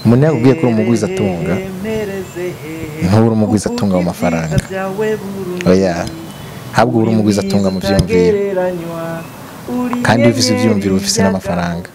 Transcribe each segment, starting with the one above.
Umuntu yakubwiye ko uri umugwizatunga, ntubura umugwizatunga mu mafaranga. Oya, ahubwo uri umugwizatunga mu vyiyumviro, kandi iyo ufise ivyiyumviro uba ufise n'amafaranga.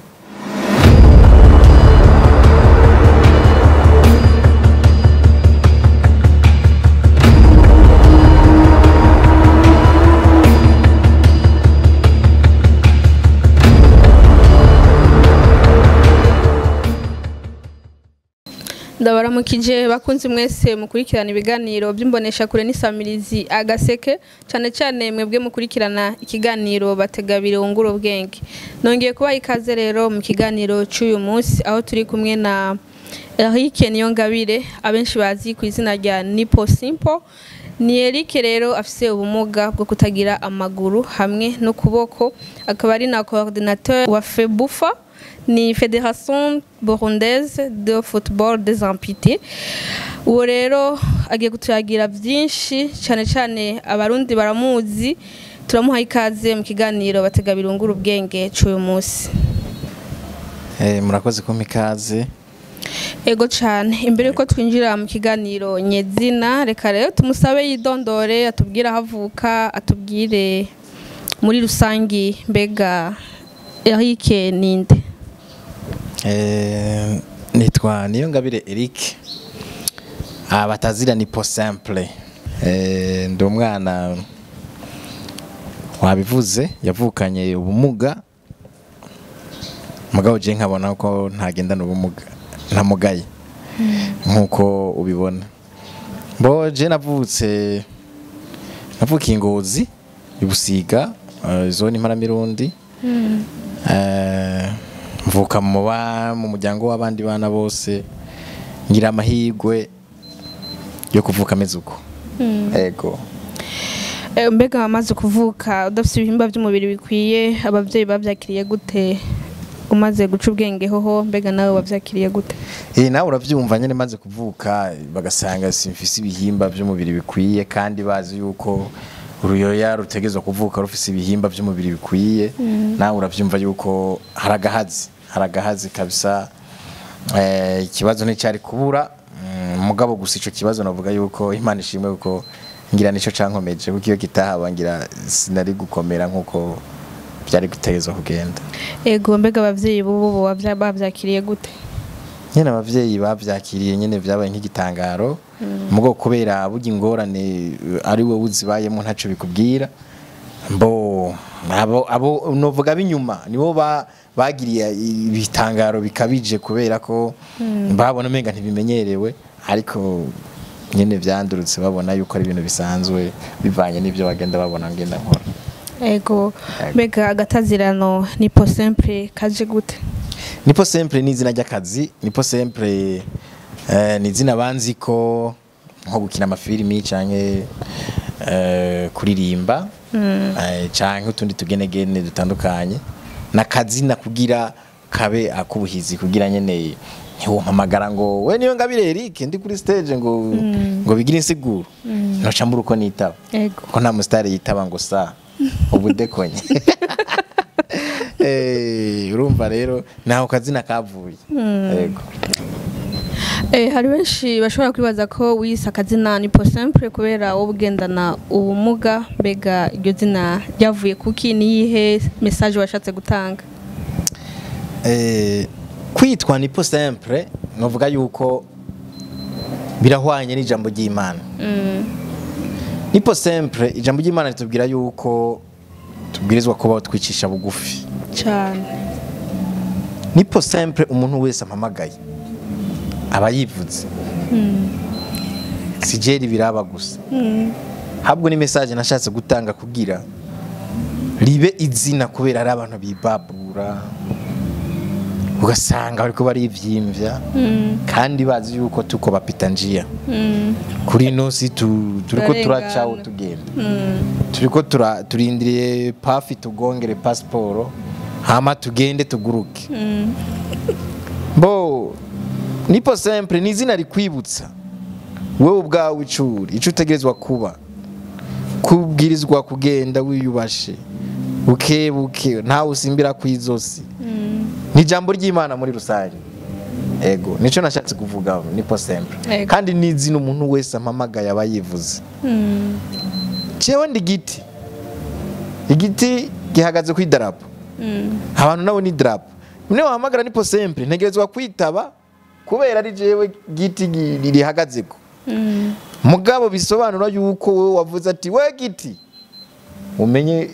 Ndabaramukije bakunzi mwese mukurikirana ibiganiro by'imbonesha kure n'isamirizi Agaseke, cyane cyane mwebwe mukurikirana ikiganiro Bategabire wungura ubwenge. Nongeye kubaha ikaze rero mu kiganiro cy'uyu munsi, aho turi kumwe na Eric Niyongabire, abenshi bazi ku izina rya Nipo Simple. Ni Eric rero afise ubumuga bwo kutagira amaguru hamwe n'ukuboko, akaba ari na coordinateur wa FEBUFA, ni Fédération Burundaise de Football des Amputés. Uwo rero agiye kutuyagira byinshi, cyane cyane abarundi baramuzi. Turamuha ikaze mu kiganiro Bategabire wungura ubwenge cy'uyu munsi. Murakoze kumpa ikaze. Ego cyane. Imbere yuko twinjira mu kiganiro nyezina, reka rero tumusabe yidondore, atubwire aho avuka, atubwire muri rusangi mbega Eric ninde? Nitwa Niyongabire Eric, abatazira Nipo Simple. Ndi umwana wabivuze yavukanye ubumuga, mugabo je nkabona ko ntagendana ubumuga, ntamugaye nkuko ubibona. Bo je navutse navukiye Ngozi ibusiga, zone Imparamirundi. Mvuka mu muryango w'abandi bana bose, ngira amahirwe yo kuvuka ameze uko. Ego. Mbega wamaze kuvuka udafite ibihimba by'umubiri bikwiye, abavyeyi bavyakiriye gute? Umaze guca ubwenge hoho, mbega nawe wavyakiriye gute? Nawe uravyumva nyene, maze kuvuka bagasanga simfise ibihimba by'umubiri bikwiye, kandi bazi yuko uruyoya rutegezwa kuvuka rufise ibihimba by'umubiri bikwiye. Nawe uravyumva yuko haragahazi, haragahazi kabisa. Ikibazo nticyari kubura, mugabo gusa ico kibazo navuga yuko Imana ishimwe, kuko ngira nico cankomeje, kuko iyo kitahaba ngira sinari gukomera nkuko byari gutegezwa kugenda. Ego, mbega abavyeyi bubu bavyakiriye gute? Nyene abavyeyi bavyakiriye nyene vyabaye nk'igitangaro, mugo kubera burya ingorane ari wowe uzibayemo ntaco bikubwira. Mbo abo novuga binyuma nibo bagiriye ibitangaro bikabije, kubera ko babona umenga ntibimenyerewe, ariko nyene vyandurutse babona yuko ari ibintu bisanzwe bivanye n'ivyo bagenda babona ngenda nkora. Ego, mbega agatazirano Nipo Simple kaje gute? Nipo Simple ni izina ry'akazi. Nipo Simple ni izina banzi ko nko gukina amafilimi canke kuririmba, canke utundi tugenegene dutandukanye, nakazina kugira kabe akubuhizi, kugira nyene ntiwompamagara ngo we Niyongabire Eric ndi kuri stage ngo ngo bigire insiguro, noca mbura uko nitaba, ko nta mustari yitaba ngo sa ubudekonye. Urumva rero naho kazina kavuye. Yego. Hari benshi bashobora kwibaza ko wise akazina Nipo Simple kubera wowe ugendana ubumuga, mbega iryo zina ryavuye kuki? Niyihe message washatse gutanga? Kwitwa Nipo Simple novuga yuko birahwanye n'ijambo ry'Imana. Nipo Simple, ijambo ry'Imana ritubwira yuko tubwirizwa kubaho twicisha bugufi cyane. Nipo Simple umuntu wese ampamagaye aba yivuze. Sijeri biraba gusa. Habwo ni message nashatse gutanga kugira ribe izina, kubera ari abantu bibabura ugasanga bariko barivyimbya, kandi bazi yuko tuko bapita njia. Kuri no si turiko turacaho tugenda, turiko turindiriye pafi tugongere passport hama tugende tuguruke. Bo Nipo Simple ni izina rikwibutsa wewe ubwawe icuri ico utegerezwa kuba, kubwirizwa kugenda wiyubashe buke buke, ntawe usimbira kwizosi. Ni jambo ry'Imana muri rusange. Ego, nico nashatse kuvuga, nipo simple. Ego. Kandi n'izina umuntu wese ampamagaye aba yivuze. Jewe ndi giti, igiti gihagaze ku idarapo, abantu nabo ni idarapo. Niyo wahamagara nipo simple, ntegerezwa kwitaba kubera ari jewe giti rihagazeko. Mugabo bisobanura yuko wowe wavuze ati we giti, umenye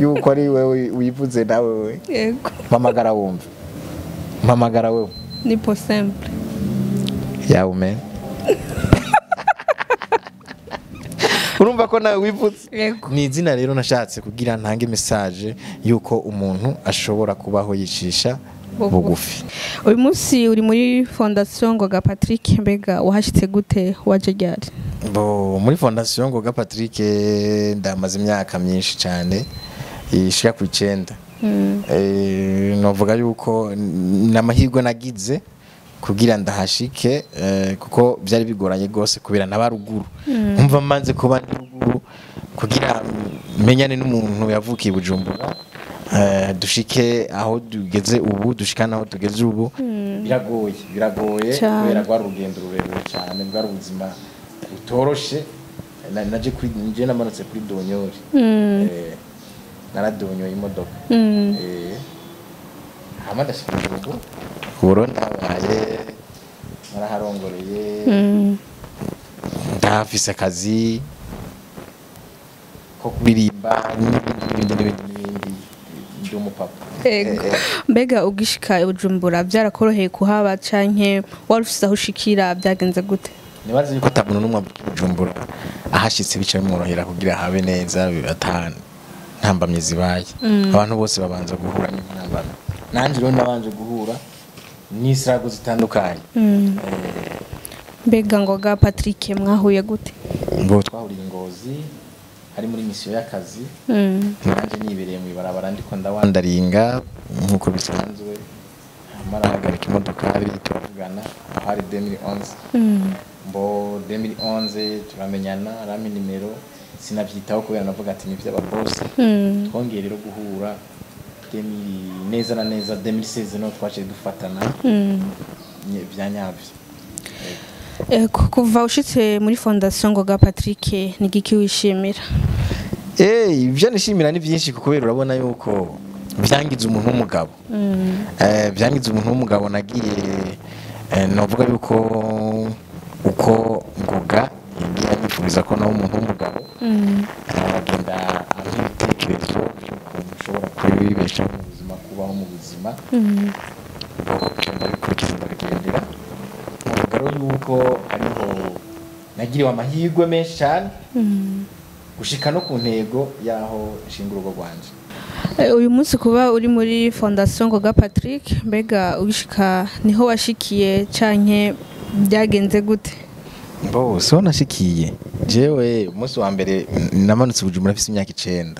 yuko ari wewe wivuze nawe we. Yego. Mpamagara wumve, mpamagara wewe. Nipo simple. Yawe umenye, urumva ko nawe wivutse. Yego. Ni izina rero nashatse kugira ntange message yuko umuntu ashobora kubaho yicisha bugufi. Uyu munsi uri muri Fondation Ngoga Patrick, mbega wahashitse gute, waje ryari? Bo, muri Fondation Ngoga Patrick ndamaze imyaka myinshi cyane ishika ku 9. Novuga yuko n'amahirwe nagize kugira ndahashike, kuko byari bigoranye gose kubera n'abaruguru. Umva, manze kuba ndi ruguru kugira menyane n'umuntu yavukiye Bujumbura, dushike aho tugeze ubu, dushikana aho tugeze ubu, biragoye, biragoye. Cane. Kubera rwari urugendo rurerure cyane, bwari ubuzima butoroshe. Naje kuri nje namanutse kuri donyori, naradonyoye imodoka, hama ndashika Bujumbura. Ubu ndabaye, naraharongoreye, ndahafise akazi ko kuririmba n'ibindi n'ibindi n'ibindi n'ibindi, ndi umupapa. Ego. Mbega ugishika i Bujumbura byarakoroheye kuhaba canke wari ufise aho ushikira, byagenze gute? Nibaze yuko ata muntu n'umwe avuka i Bujumbura ahashitse bica bimworohera kugira habe neza ata ntambamyi zibaye. Abantu bose babanza guhura n'intambamyi, nanjye rero nabanje guhura n'isirago zitandukanye. Mbega Ngoga Patrick mwahuye gute? Ngo twahuriye i Ngozi, ari muri misiyo y'akazi, nanjye nibereye mu ibarabara ndiko ndawandaringa nk'uko bisanzwe, hama arahagarika imodokari turavugana. Aho hari 2011. Mbo 2011 turamenyana, arampa nimero, sinabyitaho kubera navuga ati ni iby'ababosi. Twongeye rero guhura 2000 neza na neza 2016, no twaciye dufatana bya nyabyo. Kuva ushitse muri Fondation Ngoga Patrick, ni giki wishimira? Ibyo nishimira ni byinshi, kubera urabona yuko byangize umuntu w'umugabo. Byangize umuntu w'umugabo. Nagiye, novuga yuko uko Ngoga yagiye anyifuriza ko nawe umuntu w'umugabo, agenda ampa ibitekerezo by'ukuntu ushobora kwibeshaho mu buzima, kubaho mu buzima. Ibyo ndabikurikiza, ndabigendera. Novuga rero yuko hariho nagiriwe amahirwe menshi cyane gushika no ku ntego y'aho nshinga urugo rwanje. Uyu munsi kuba uri muri Fondation Ngoga Patrick, mbega ugishika niho washikiye canke byagenze gute? Bo, so nashikiye jewe umunsi wa mbere namanutse Bujumbura mfise imyaka 9.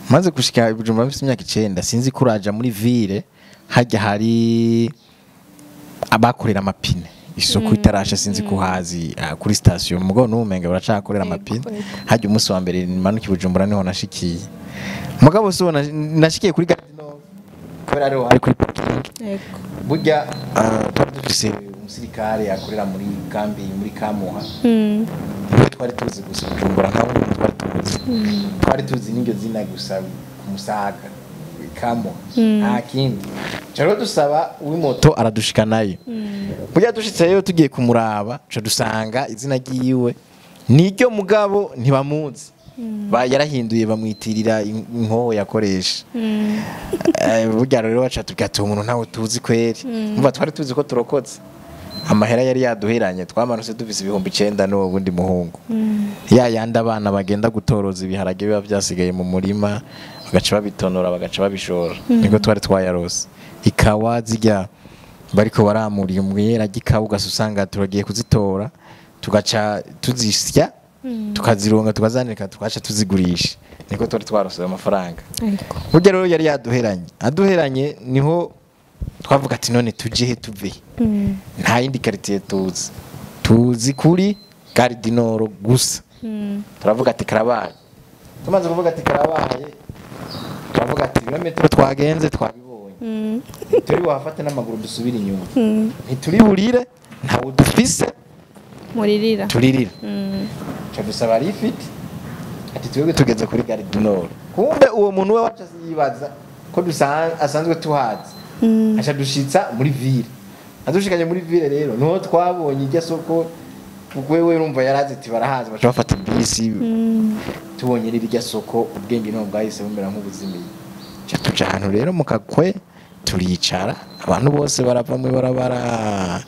Maze gushika i Bujumbura mfise imyaka 9, sinzi ko uraja muri ville hajya hari abakorera amapine, isoko itarasha, sinzi ko hazi, kuri station, mugabo n'umenga baracakorera amapine. Hajya umunsi wa mbere manuka i Bujumbura niho nashikiye. Mugabo so nashikiye kuri Gare du Nord kubera ariho hari kuri parking. Burya twari dufise umusirikare akorera muri kambi muri Kamuha, niwe twari tuzi gusa Bujumbura, nta wundi muntu twari tuzi. Twari tuzi n'iryo zina gusa ku Musaga, Kamuha, nta kindi. Rero dusaba uw'imoto aradushikanayo. Burya dushitseyo tugiye kumuraba, ca dusanga izina ryiwe niryo, mugabo ntibamuzi. Yarahinduye, bamwitirira inkoho yakoresha. Burya rero baca tubwira ati umuntu ntawe tuzi kweri. Umva, twari tuzi ko turokotse, amahera yari yaduheranye. Twamanutse dufise 9000 n'uwo wundi muhungu, ya yandi abana bagenda gutoroza ibiharage biba byasigaye mu murima, bagaca babitonora, bagaca babishora, niko twari twayarose. Ikawa zirya bariko baramuriye umwera gikawa, ugasa usanga turagiye kuzitora, tugaca tuzisya, tukazironga, tukazanika, tugaca tuzigurisha, niko twari twarose ayo mafaranga. Burya rero yari yaduheranye, aduheranye niho twavuga ati none tuje he, tuve he? Nta yindi quartier tuzi, tuzi kuri Gare du Nord gusa. Turavuga ati karabaye. Tumaze kuvuga ati karabaye, turavuga ati ibirometero twagenze twabibonye. Turi wafate n'amaguru dusubira inyuma, ntituri burire, ntawe dufise muririra. Turirira. Ca dusaba lift, ati twebwe tugeze kuri Gare du Nord. Kumbe uwo muntu we waca yibaza ko asanzwe tuhazi, aca dushitsa muri ville. Adushikanye muri ville rero niho twabonye irya soko, kuko wewe urumva yarazi ati barahazi, baca bafata bisi. Tubonye rirya soko, ubwenge niho bwahise bumera nk'ubuzimiye. Ca tuja ahantu rero mu kakwe turicara, abantu bose barava mu ibarabara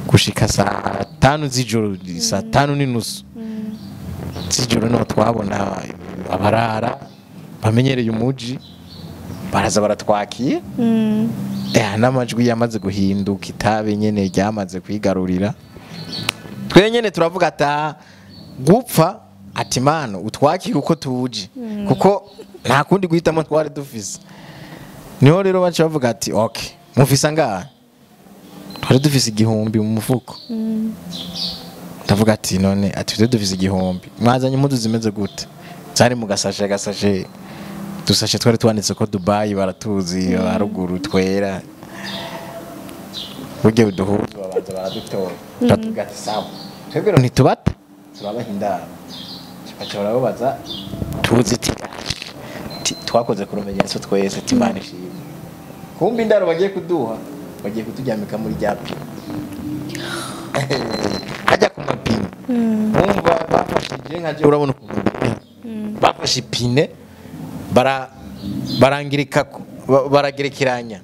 gushika saa 5 z'ijoro, saa 5:30 z'ijoro niho twabona abarara bamenyereye umuji baraza baratwakira. N'amajwi yamaze guhinduka, itabi nyene ryamaze kwigarurira. Twe nyene turavuga ata gupfa, ati mano utwakira uko tuje, kuko nta kundi guhitamo twari dufise. Niho rero baca bavuga ati okay, mufise angahe? Twari dufise 1000 mu mufuko. Ndavuga ati none, ati twe dufise 1000, mwazanye impuzu zimeze gute? Zari mu gasashe, gasashe dusashe twari twanditse ko Dubai, baratuzi haruguru, twera burya uduhuzu. Babanza baradutora, turatubwira ati sawa, twebwe rero ntitubata, turabaha indaro. Baca barababaza tuzi ati twakoze ku rumenyetso twese, ati Imana ishimwe. Kumbe indaro bagiye kuduha, bagiye kuturyamika muri rya pine hajya ku mapine. Wumva bafashe nka je, urabona ukuntu bafashe ipine barangirika, baragerekeranya,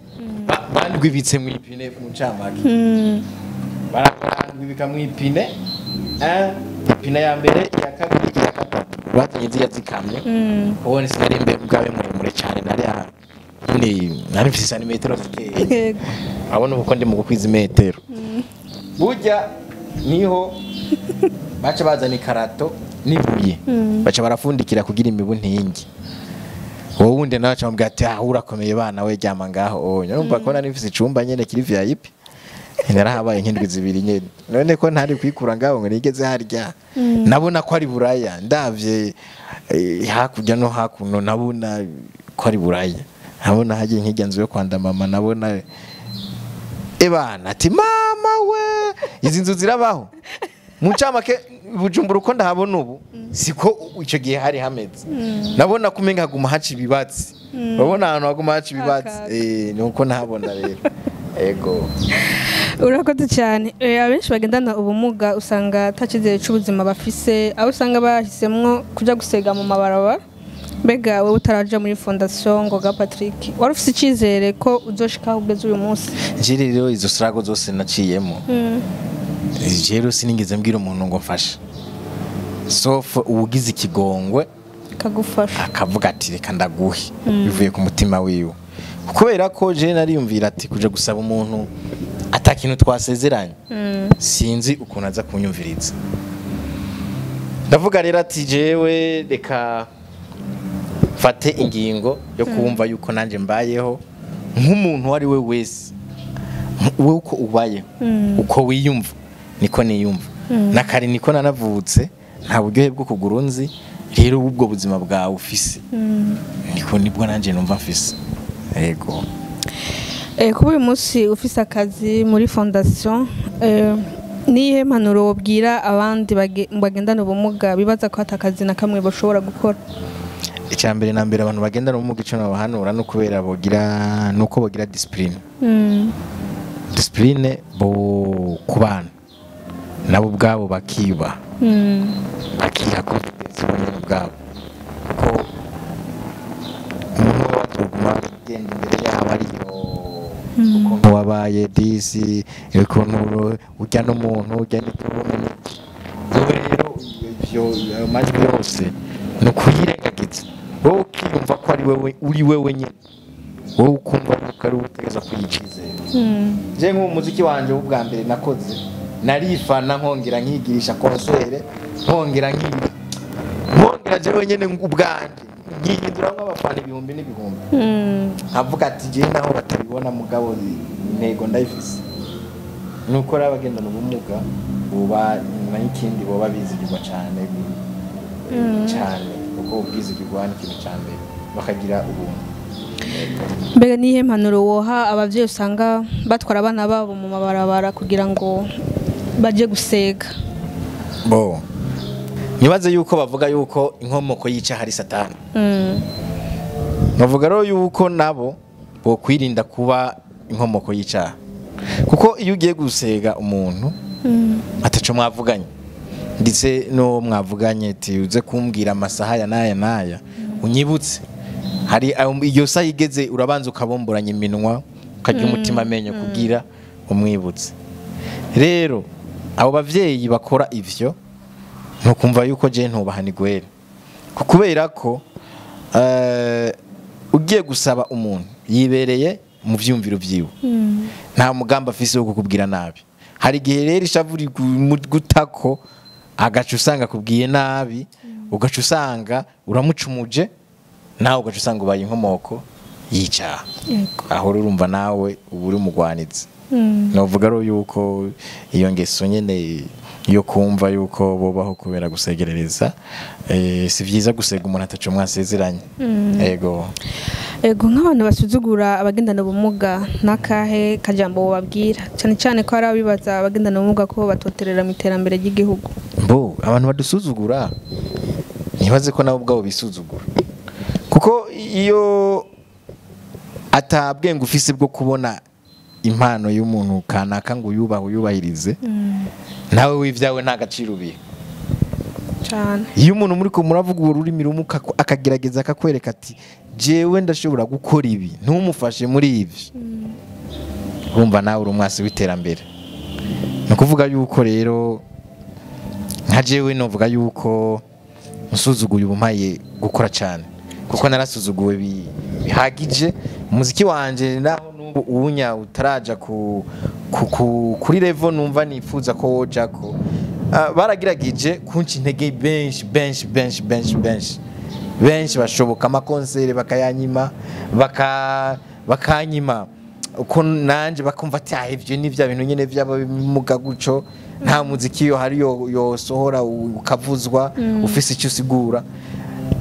bandwibitse mu ipine, mu ncamake barandwibika mu ipine, ipine ya mbere, iya kabiri, iya gatatu, bazanye ziriya zikamyo. Ubona sinari mbe bwabe muremure cyane, nari nyine nari mfise santimetero zikeya. Abona ubu ko ndi mu gukwiza imetero. Burya niho baca bazana ikarato n'ibuye, baca barafundikira kugira imibu ntingi. Wowe wundi nawe aca amubwira ati ah, urakomeye bana we, ryama ngaho. Onya urumva ko nari mfise icumba nyene kiri VIP, narahabaye nk'indwi 2 nyene. None ko ntari kwikura ngaho ngo nigeze harya, nabona ko ari buraya. Ndavye hakurya no hakuno, nabona ko ari buraya, nabona hagiye nk'irya nzu yo kwanda mama, nabona ebana ati mama we, izi nzu zirabaho? Mu ncamake Bujumbura uko ndahabona ubu siko icyo gihe hari hameze. Nabona ko umenga haguma haca ibibatsi, urabona ahantu haguma haca ibibatsi. Akaga. Ni uko ntahabona rero, ego. Urakoze cyane. Abenshi bagendana ubumuga usanga ata cyizere cy'ubuzima bafise, aho usanga bahisemwo kuja gusega mu mabarabara. Mbega wowe utaraja muri Fondation Ngoga Patrick, wari ufise icyizere ko uzoshika aho ugeze uyu munsi? Nje rero izo struggle zose naciyemo, rero sinigeze mbwira umuntu ngo mfashe, sauf uwugize ikigongwe kagufasha, akavuga ati reka ndaguhe bivuye ku mutima wiwe. Kubera ko je nariyumvira ati kuja gusaba umuntu ata kintu twasezeranye, sinzi ukuntu aza kunyumviriza. Ndavuga rero ati jewe reka mfate ingingo yo kumva yuko nanjye mbayeho nk'umuntu uwo ari we wese. Wowe uko ubayeho, uko wiyumva niko niyumva, na kare niko nanavutse, nta buryohe bwo kugura nzi. Rero ubwo buzima bwawe ufise niko nibwo nanjye numva mfise, yego. Kuba uyu munsi ufise akazi muri fondation, niyihe mpanuro wobwira abandi bagendana ubumuga bibaza ko ata kazi na kamwe bashobora gukora? Icya mbere na mbere, abantu bagendana ubumuga icyo nabahanura no kubera bogira nuko bogira discipline, discipline bo ku bana nabo ubwabo bakiba, bakiha confidence bonyine ubwabo, kuko umuntu we atoguma agenda imbere yabo ariyo ukuntu wabaye disi, ukuntu ujya n'umuntu ujya n'iturume n'iki. Wowe rero ivyo ayo majwi yose ni ukuyirengagiza, wowe ukiyumva ko ari wewe, uri wewe nyine, wowe ukumva yuko ari wowe utegerezwa kwiyicizera. Je nk'ubu muziki wanje w'ubwa mbere nakoze, narifana, nkongera nkigirisha concert, nkongera nkongera jewe nyene ubwanje nkihindura nk'abafana ibihumbi n'ibihumbi, nkavuga ati jewe naho batabibona, mugabo intego ndayifise. Nuko rero abagendana ubumuga buba n'ikindi boba bizigirwa cyane cyane, kuko ubwizigirwa ni ikintu cya mbere, bakagira ubuntu. Mbega nihe mpanuro woha abavyeyi usanga batwara abana babo mu mabarabara kugira ngo baje gusega? Bo nibaze yuko bavuga yuko inkomoko y'icaha ari Satani. Bavuga rero yuko nabo bo kwirinda kuba inkomoko y'icaha, kuko iyo ugiye gusega umuntu ataco mwavuganye, ndetse no mwavuganye ati uze kumbwira amasaha ya naya naya unyibutse, hari iyo saha igeze urabanza ukabomboranya iminwa ukarya umutima amenyo kugira umwibutse. Rero abo bavyeyi bakora ivyo ntukumva yuko je ntubahanigwera, kubera ko ugiye gusaba umuntu yibereye mu vyumviro vyiwe, nta mugamba afise wo kukubwira nabi. Hari igihe rero ishavu gutako agaca usanga akubwiye nabi, ugaca usanga uramucumuje, nawe ugaca usanga ubaye inkomoko y'icaha. Aho urumva nawe uba uri umugwanizi. Novuga rero yuko iyo ngeso nyene yo kumva yuko bobaho kubera gusegerereza, si vyiza gusega umuntu ataco mwasezeranye. Ego. Ego, nk'abantu basuzugura abagendana ubumuga nakahe kajambo bobabwira, cyane cyane ko hari abibaza abagendana ubumuga ko batoterera mu iterambere ry'igihugu? Bo abantu badusuzugura ntibaze ko nabo ubwabo bisuzugura, kuko iyo atabwenge ufise bwo kubona impano y'umuntu kanaka ngo uyubahe uyubahirize, nawe w'ivyawe nta gaciro ubiha cyane. Iyo umuntu muri ko muravuga ururimi rumwe akagerageza akakwereka ati jewe ndashobora gukora ibi, ntumufashe muri ibi, urumva nawe uri umwasi w'iterambere. Ni ukuvuga yuko rero nka jewe novuga yuko nsuzuguye ubumpaye gukora cyane, kuko narasuzuguwe bihagije. Umuziki wanje naho n'ubu ubunya utaraja kuri level numva nifuza ko wojako, baragiragije kunca intege benshi benshi benshi benshi benshi benshi bashoboka, amakonsere bakayanyima, bakanyima uko nanje bakumva ati ah ivyo ni vya bintu nyene vy'abamuga guco, nta muziki yo hari yosohora ukavuzwa ufise icyo usigura.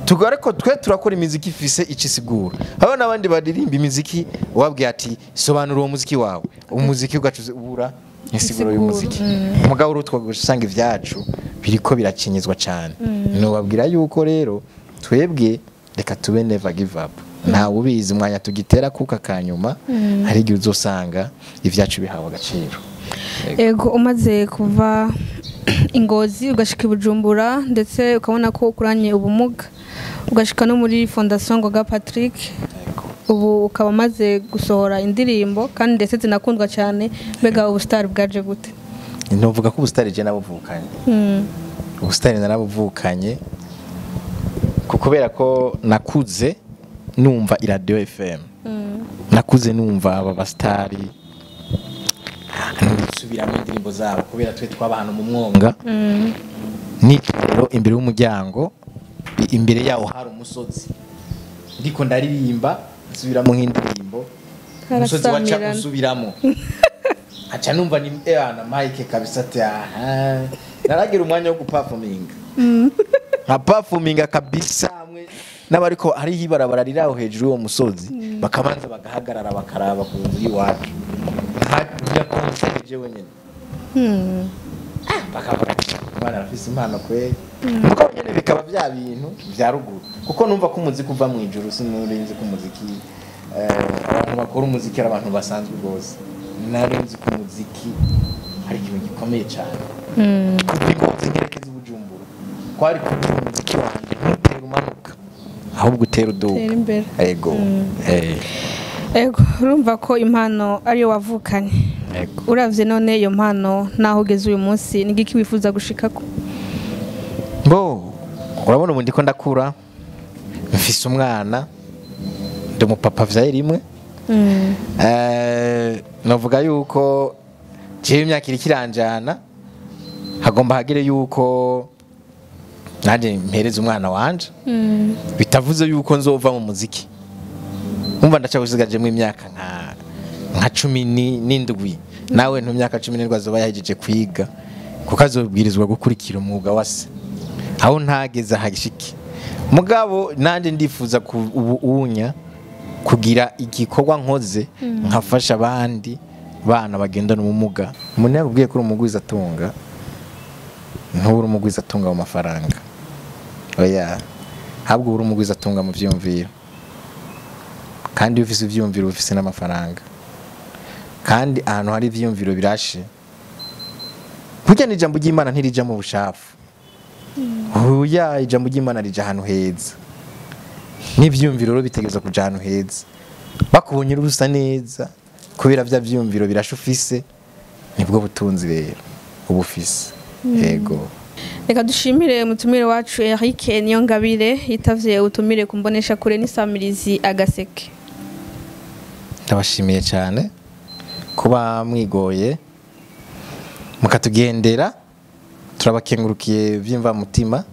Tugareko twe turakora imiziki ifise ikisigura. Habo nabandi baririmba imiziki wabwiye ati sobanura uwo muziki wawe, umuziki ugacu ubura insiguro y'umuziki. Mugabo urutwa gusanga ivyacu biriko biracinyizwa cyane. No babwira yuko rero twebwe reka tube never give up. Nta ubizi umwanya tugitera kuka kanyuma hari igihe uzosanga ivyacu bihawe agaciro. Ego, umaze kuva Ingozi ugashika Bujumbura ndetse ukabona ko ukuranye ubumuga, ugashika no muri Fondation Ngoga Patrick, ubu ukaba maze gusohora indirimbo kandi ndetse zinakundwa cyane, mbega ubustar bwaje gute? Novuga ko ubustar je nabuvukanye. Ubustar narabuvukanye kubera ko nakuze numva iradio FM. Nakuze numva aba bastari nsubiramo indirimbo zabo kubera twe twabana mu mwonga. Ni rero imbere y'umuryango, imbere yawo hari umusozi, ndiko ndaririmba nsubiramo nk'indirimbo, umusozi waca usubiramo aca numva ni na Mike kabisa ati aha naragira umwanya wo guperforminga nka performinga kabisa hamwe n'abariko hari hibarabara riraho hejuru y'uwo musozi, bakabanza bagahagarara bakaraba ku nzu y'iwacu nka concert jewe nyene. Bakavuga ati bana rafise impano kwe, nuko nyene bikaba bya bintu bya ruguru, kuko numva ko umuziki uva mu ijuru, sinurinzi ko umuziki abantu bakora umuziki ari abantu basanzwe gose. Narinzi ko umuziki hari ikintu gikomeye cyane. Kuva Ingozi nkerekeza Bujumbura kwari kugira umuziki wanje ntutera umanuka ahubwo utera uduka. Ego. Ego, urumva ko impano ariyo wavukanye. Uravye none iyo mpano naho ugeze uyu munsi nigiki wifuza gushikako? Bo urabona ubu ndiko ndakura, mfise umwana, ndi umupapa vyaye rimwe. Novuga yuko jewe imyaka iri kiranjana, hagomba hagire yuko nanje mpereza umwana wanje. Bitavuze yuko nzova mu muziki. Umva ndacagusigajemo imyaka nka 17, nawe ntu myaka 17 azoba yahejeje kwiga, kuko azobwirizwa gukurikira umwuga wase aho ntageze hagishiki. Mugabo nanje ndifuza ubunya Kugira igikorwa nkoze nkafasha abandi bana bagendana ubumuga. Umuntu yakubwiye ko uri umugwizatunga, ntubura umugwizatunga mu mafaranga, oya, ahubwo uri umugwizatunga mu vyiyumviro. Kandi iyo ufise ivyiyumviro, uba ufise n'amafaranga. Kandi ahantu hari ivyiyumviro birashe, burya n'ijambo ry'Imana ntirija mu bushafu. Oya, ijambo ry'Imana rija ahantu heza, n'ivyiyumviro rero bitegerezwa kuja ahantu heza. Bakubonye uri usa neza kubera vya vyiyumviro birashe ufise, nibwo butunzi rero uba ufise. Yego. Reka dushimire umutumire wacu Eric Niyongabire yitavye ubutumire ku mbonesha kure n'isamirizi Agaseke. Ndabashimiye cyane kuba mwigoye mukatugendera, turabakengurukiye by'imvamutima.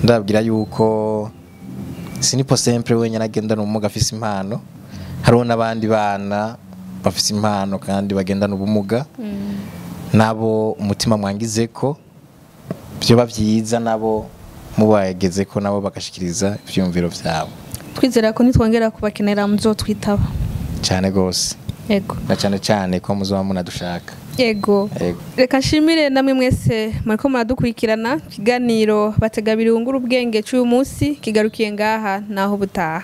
Ndababwira yuko sinipo sempre wenyine agendana ubumuga afise impano, hariho n'abandi bana bafise impano kandi bagendana ubumuga. Nabo umutima mwangize ko byoba byiza nabo mubageze ko nabo bagashikiriza ivyumviro vyabo. Twizera ko nitwongera kubakenera muzotwitaba. Cyane gose. Yego. Na cyane cyane ko muzoba munadushaka. Yego. Yego. Reka nshimire namwe mwese muriko muradukurikirana. Ikiganiro Bategabiri wungura ubwenge cy'uyu munsi kigarukiye ngaha, naho butaha.